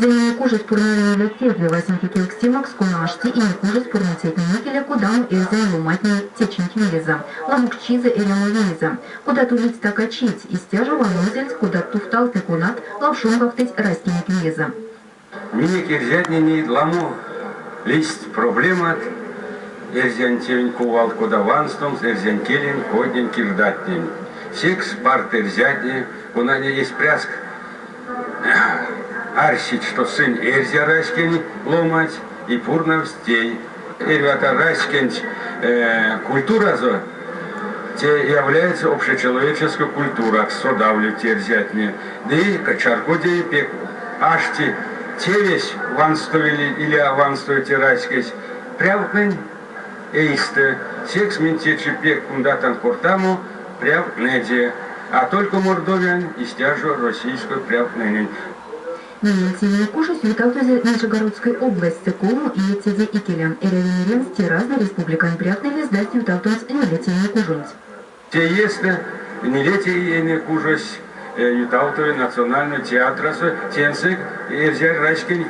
Эрзянь Инекужось пурнави ниле васенце кевкстемакс, кона ашти Инекужос пурныцятнень икеле, кодамо эрзянь ломантнень течинть мелезэ, ламоксчизэ эрямо виезэ. Кодат улить стакачить, истя жо ваннозельть кодат тувталтнэ, конат лавшомгавтыть раськенек виезэ. Минек эрзятненень ламо лиссть проблемат эрзянь тевень кувалт, кода ванстомс эрзянь келень, койтнень, кирдатнень. Секс парт эрзятне, конатне эсь пряск арсить, што сынь эрзя раськень ломанть и пурнавсть тей. Эрьвата раськенть культуразо те является общечеловеческой культуракс, содавлить эрзятне. Ды чарькодеви пек ашти тевесь ванстови или а ванстови те раськесь прявтнэнь эйстэ. Секс минь течи пек кундатан кортамо прявтнэде, а только Мордовиянь, истя жо российской прявтнэнень. Меельце Инекужось ютавтозель Нижегородской областьсэ колмо иеть седе икеле. Эряви меремс, те разной республикань прявтнэ лездасть ютавтомс нилеце Инекужонть. Те иестэ нилеце Инекужось ютавтови Национальной театрасо. Теньсэ эрзянь раськень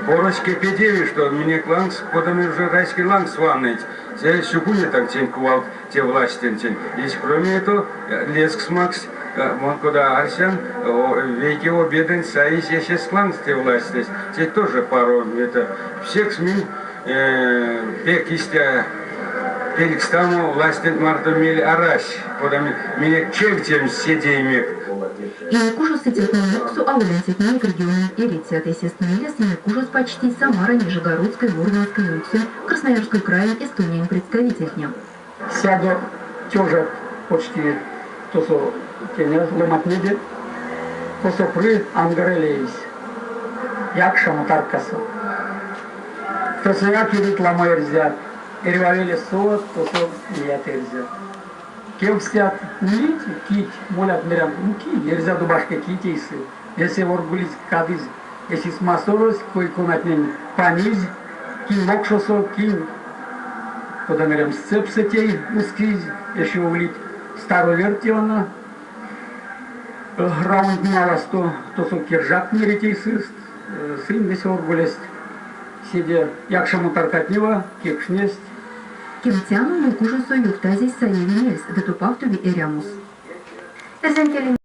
корось кепедеви, што минек лангс, кода мы уже раськень лангс ванныть, те сюкунятан тень кувалт те властентень. И кроме этого, лезкс макссь, мон кода арсян, вейке обедэнть саизь эсест лангс те властесь. Те тоже паро. Это секс минь пек истя пелькстамо властенть марто мель арась, кода минек чевтемс седеймек. Инекужос сыцятнень ютксо аволянсетнень региононь эрицят эсест мелест Инекужос пачтизь Самара, Нижегородской, Мурманской ёнксонь, Красноярской краень, Эстониянь представительтне. Сядо тёжат почти тосо теня ломантнеде, косо пры Ангара леесь, якшамо таркасо. Тосояк эрить ламо эрзят, эрьва велесэ тосо неят эрзят. Кевкстят, улить кить, молят мерян, ну ки, эрзядо башка кить эйсэ. Весе орголизь, кадызь эсист масторось, кой-конатнень панизь, кинь локшосо, кинь, кода меремс, цепсэ тей ускизь, эщо улить староверт ёно, Равонть маласто тосо киржат мерить эйсыст, сынь весе орголесть седе якшамо таркатнева, кекшнесть. Кемтяно, Инекужосо ёвтазесь саеви мельс ды топавтови эрямос. Эрзянь келень.